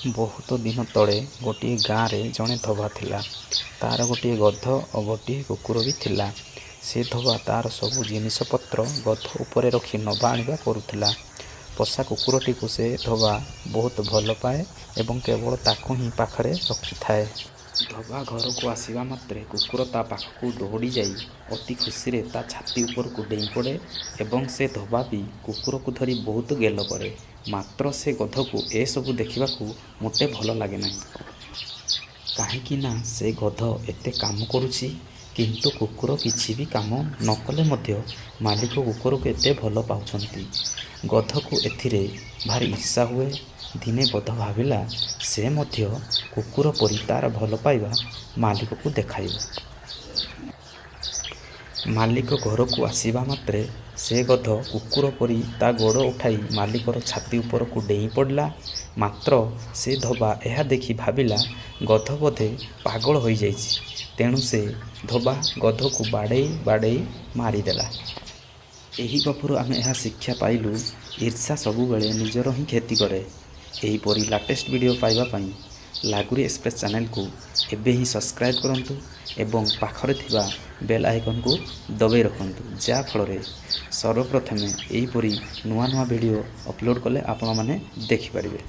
ବହୁତ ଦିନ ତଳେ ଗୋଟିଏ ଗାଁରେ ଜଣେ ଧୋବା ଥିଲା। ତା'ର ଗୋଟିଏ ଗଧ ଓ ଗୋଟିଏ କୁକୁର ବି ଥିଲା। ସେ ଧୋବା ତା'ର ସବୁ ଜିନିଷପତ୍ର ଗଧ ଉପରେ ରଖି ନେବା ଆଣିବା କରୁଥିଲା। ପୋଷା କୁକୁରଟିକୁ ସେ ଧୋବା ବହୁତ ଭଲ ପାଏ ଏବଂ କେବଳ ତାକୁ ହିଁ ପାଖରେ ରଖିଥାଏ। ଧୋବା ଘରକୁ ଆସିବା ମାତ୍ରେ କୁକୁର ତା ପାଖକୁ ଦୌଡ଼ିଯାଇ ଅତି ଖୁସିରେ ତା ଛାତି ଉପରକୁ ଡେଇଁ ପଡ଼େ ଏବଂ ସେ ଧୋବା ବି କୁକୁରକୁ ଧରି ବହୁତ ଗେଲ କରେ। ମାତ୍ର ସେ ଗଧକୁ ଏସବୁ ଦେଖିବାକୁ ମୋଟେ ଭଲ ଲାଗେ ନାହିଁ। କାହିଁକି ନା ସେ ଗଧ ଏତେ କାମ କରୁଛି, କିନ୍ତୁ କୁକୁର କିଛି ବି କାମ ନ କଲେ ମଧ୍ୟ ମାଲିକ କୁକୁରକୁ ଏତେ ଭଲ ପାଉଛନ୍ତି। ଗଧକୁ ଏଥିରେ ଭାରି ଈର୍ଷା ହୁଏ। ଦିନେ ଗଧ ଭାବିଲା, ସେ ମଧ୍ୟ କୁକୁର ପରି ତା'ର ଭଲ ପାଇବା ମାଲିକକୁ ଦେଖାଇବ। ମାଲିକ ଘରକୁ ଆସିବା ମାତ୍ରେ ସେ ଗଧ କୁକୁର ପରି ତା ଗୋଡ଼ ଉଠାଇ ମାଲିକର ଛାତି ଉପରକୁ ଡେଇଁ ପଡ଼ିଲା। ମାତ୍ର ସେ ଧୋବା ଏହା ଦେଖି ଭାବିଲା, ଗଧ ବୋଧେ ପାଗଳ ହୋଇଯାଇଛି। ତେଣୁ ସେ ଧୋବା ଗଧକୁ ବାଡ଼େଇ ବାଡ଼େଇ ମାରିଦେଲା। ଏହି ଗପରୁ ଆମେ ଏହା ଶିକ୍ଷା ପାଇଲୁ, ଈର୍ଷା ସବୁବେଳେ ନିଜର ହିଁ କ୍ଷତି କରେ। ଏହିପରି ଲାଟେଷ୍ଟ ଭିଡ଼ିଓ ପାଇବା ପାଇଁ ଲାଗୁରୀ ଏକ୍ସପ୍ରେସ୍ ଚ୍ୟାନେଲକୁ ଏବେ ହିଁ ସବସ୍କ୍ରାଇବ୍ କରନ୍ତୁ ଏବଂ ପାଖରେ ଥିବା ବେଲ୍ ଆଇକନ୍କୁ ଦବାଇ ରଖନ୍ତୁ, ଯାହାଫଳରେ ସର୍ବପ୍ରଥମେ ଏହିପରି ନୂଆ ନୂଆ ଭିଡ଼ିଓ ଅପଲୋଡ଼ କଲେ ଆପଣମାନେ ଦେଖିପାରିବେ।